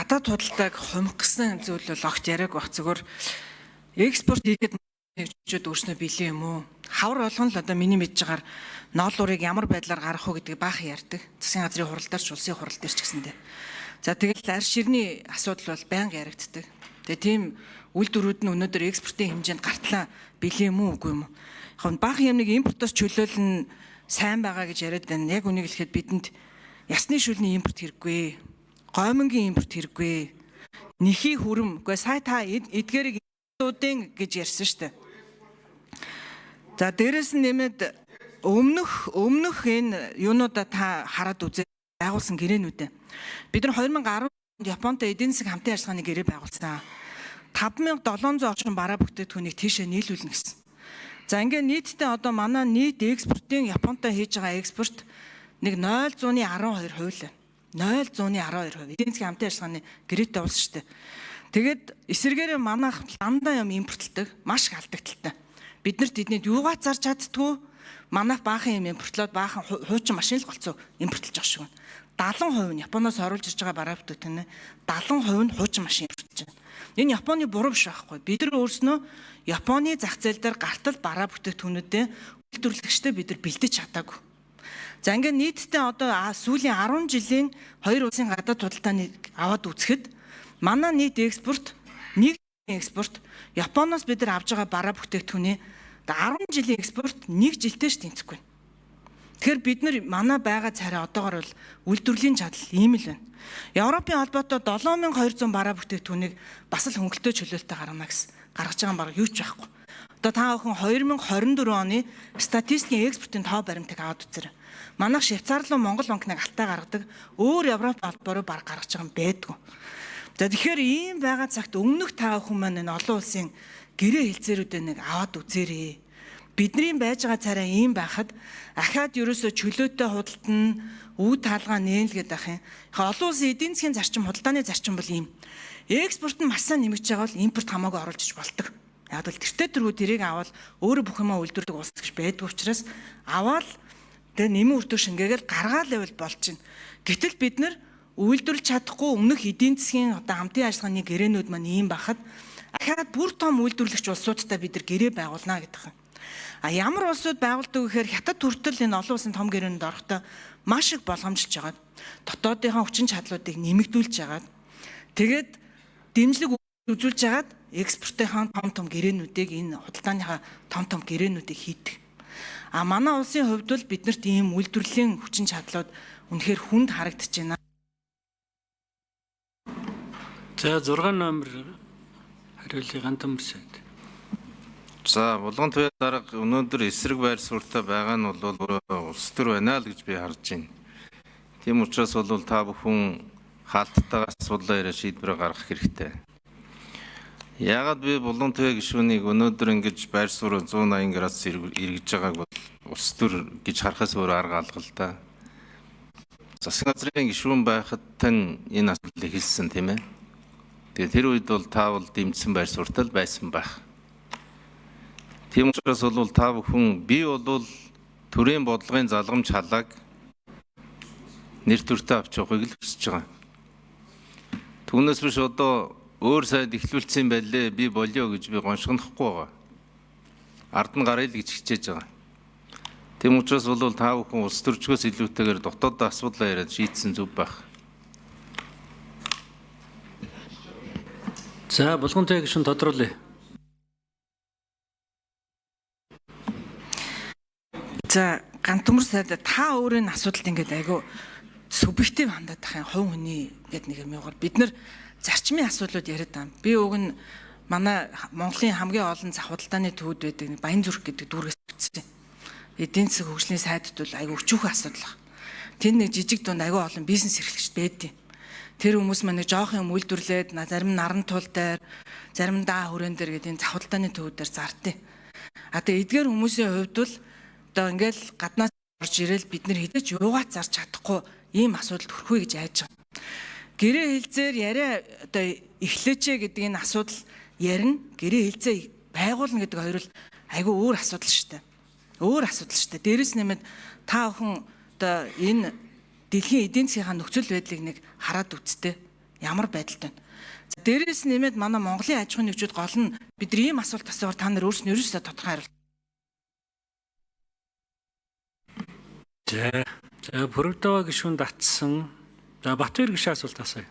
Гадаад худалдааг хумх гэсэн зүйл бол огт яриаг байх. Зүгээр экспорт хийхэд нэгжүүд өөрснөө бэлэн юм уу? Хавар болгон л одоо миний мэдж байгаагаар ноолуурыг ямар байдлаар гаргах уу гэдгийг баахан ярьдаг. Засгийн газрын хурал дээр ч улсын хурал дээр ч гэсэндээ. За тэгэл арь ширний асуудал бол байнга яригддаг. Тэгээ тийм үйлдвэрүүд нь өнөөдөр экспортын хэмжээнд гартлаа бэлэн юм уу үгүй юм уу? Яг баахан юм нэг импортоос чөлөөлн сайн байгаа гэж яриад байна. Яг үнийг хэлэхэд бидэнд ясны шүлний импорт хэрэггүй. Гоймонгийн импорт хэрэггүй. Нэхий хүрм. Үгүй сая та эдгээрийг импортуудын гэж ярьсан шүү дээ. За дээрэс нь нэмээд өмнөх энэ юунуудаа та хараад үзээ байгуулсан гэрээнүүдээ. Бид нар 2010 онд Японтой эдийн засаг хамтын ажиллагааны гэрээ байгуулсан. 5700 орчим бараа бүтээгдэхүүнийг тийшээ нийлүүлнэ гэсэн. За ингээд нийтдээ одоо манай нийт экспортын Японтой хийж байгаа экспорт нэг 0.12% л. 0.12%. Эдийн засгийн хамтын ажиллагааны гэрээтэй улс шүү дээ. Тэгээд эсвэргээрээ манайх дандаа юм импортлдог, маш их алдагдaltaй. Бид нар тэднийд юугаа зарж чаддгүй, манайх баахан юм импортлоод баахан хуучин машин л голцоо импортлж байгаа шиг байна. 70% нь Японоос оруулж ирж байгаа бараа бүтээгдэхүүн нь 70% нь хуучин машин импортлж байна. Энэ Японы буруу биш байхгүй. Бид нар өөрснөө Японы зах зээл дээр гартал бараа бүтээгдэхүүнүүдээ үйлдвэрлэгчтэй бид нар бэлдэж чадаагүй. За ингээд нийтдээ одоо сүүлийн 10 жилийн хоёр улсын гадаад худалдааны аваад үзэхэд манай нийт экспорт нэг экспорт Японоос бид нар авж байгаа бараа бүтээгдэхүүний 10 жилийн экспорт нэг жилтэй ш тэнцэхгүй. Тэгэхээр бид нар манай байгаа царай одоогор бол үйлдвэрлэлийн чадал ийм л байна. Европын холбоотой 7200 бараа бүтээгдэхүүнийг бас л хөнгөлтөө чөлөөлтөй гаргана гэсэн гаргаж байгаа юм баг юу ч байхгүй. Одоо та бүхэн 2024 оны статистикийн экспортын тоо баримтыг аваад үзээрэй. Манайх Швейцар руу Монгол банкныг алтаа гаргадаг, өөр Европ холбоо руу баг гаргаж байгаа юм байдгүй. За тэгэхээр ийм байгаа цагт өмнөх та бүхэн маань энэ олон улсын гэрээ хэлцээрүүдээ нэг аваад үзээрэй. Бидний байж байгаа царай ийм байхад ахаад ерөөсөө чөлөөтэй худалдана, үе таалгаа нээн л гэдэг ах юм. Олон улсын эдийн засгийн зарчим, худалдааны зарчим бол ийм. Экспорт нь маш сайн нэмэгдэж байгаа бол импорт хамаагүй оруулж иж болдог. Яг бол тэртээ тэргүү тэрийг аваад өөрөө бүх юмаа үйлдвэрлэдэг улс гэж байдгүй учраас аваад тэгээ нэмэн үрдөө шингээгээл гаргаал байвал болж байна. Гэтэл бид нар үйлдвэрлэж чадахгүй өмнөх эдийн засгийн одоо хамтын ажиллагааны гэрээнүүд маань ийм байхад ахаад бүр том үйлдвэрлэгч улсуудтай бид нар гэрээ байгуулна гэдэг юм. А ямар улсууд байгуулдаг гэхээр хятад хүртэл энэ олон улсын том гэрээнд орохдоо маш их болгоомжилж байгаад дотоодынхаа хүчин чадлуудыг нэмэгдүүлж байгаад тэгээд дэмжлэг үзүүлж байгаад экспортынхаа том том гэрээнүүдийг энэ худалдааныхаа том том гэрээнүүдийг хийдэг. А манай улсын хувьд бол биднэрт ийм үйлдвэрлэлийн хүчин чадлууд үнэхээр хүнд харагдаж байна. За 6 номер хариулъя Гантөмөр сайд. За Булган туяа дарга өнөөдөр эсрэг байр суурьтай байгаа нь бол өөрөө улс төр байна л гэж би харж байна. Тийм учраас бол та бүхэн хаалттайгаа асуудлаа яриа шийдвэрээ гаргах хэрэгтэй. Яагаад би Булган туяа гишүүнийг өнөөдөр ингэж байр суурь 180 градус эргэж байгааг бол улс төр гэж харахаас өөр арга алга л да. Засгийн газрын гишүүн байхад тань энэ асуудлыг хэлсэн тийм ээ. Тэгээ тэр үед бол та бол дэмжсэн байр суурьтай л байсан байх. Тийм учраас бол та бүхэн би бол төрийн бодлогын залгамж халааг нэр төртөө авч явахыг л хүсэж байгаа. Түүнээс биш одоо өөр сайд эхлүүлсэн байлээ би болио гэж би гоншгонохгүй байгаа. Ард нь гаръя л гэж хичээж байгаа. Тийм учраас бол та бүхэн улс төрчгөөс илүүтэйгээр дотоод асуудлаа яриад шийдсэн зүв байх. За Булган туяа гишүүн тодруулъя. За Гантөмөр сайд та өөрөө энэ асуудалд ингээд айгүй субъектив хандаад тах юм хувь хүний ингээд нэг юм юугаар бид нар зарчмын асуудлууд яриад байгаа. Би уг нь манай Монголын хамгийн олон зах худалдааны төвд байдаг нэг Баян зүрх гэдэг дүүргээс үтсэн. Эдийн засаг хөгжлийн сайдд бол айгүй өчүүхэн асуудал баг. Тэнд нэг жижиг дунд айгүй олон бизнес эрхлэгчд байдیں۔ Тэр хүмүүс маань нэг жоох юм үйлдвэрлээд зарим нь наран тул дээр, зарим нь даа хүрээн дээр гэдэг энэ зах худалдааны төвүүд дээр зардیں۔ А тэгээ эдгээр хүмүүсийн хувьд бол одоо ингээл гаднаас орж ирэл бид нар хэдэж юугаач зарж чадахгүй ийм асуудалд хүрэхгүй гэж айж байгаа. Гэрээ хэлцээр яриа одоо эхлээчээ гэдэг энэ асуудал ярина. Гэрээ хэлцээ байгуулна гэдэг хоёр л айгүй өөр асуудал шүү дээ. Өөр асуудал шүү дээ. Дээрэс нэмээд та бүхэн одоо энэ дэлхийн эдийн засгийнхаа нөхцөл байдлыг нэг хараад үзтээ. Ямар байдалтай байна? За дээрээс нэмээд манай Монголын аж ахуйн нэгжүүд гол нь бид нар ийм асуулт асуугаар та нар өөрснөө ерөөсөө тодорхой хариулт. За. За Пүрэвдава гишүүн татсан. За Батбаяр гишүүн асуулт асууя.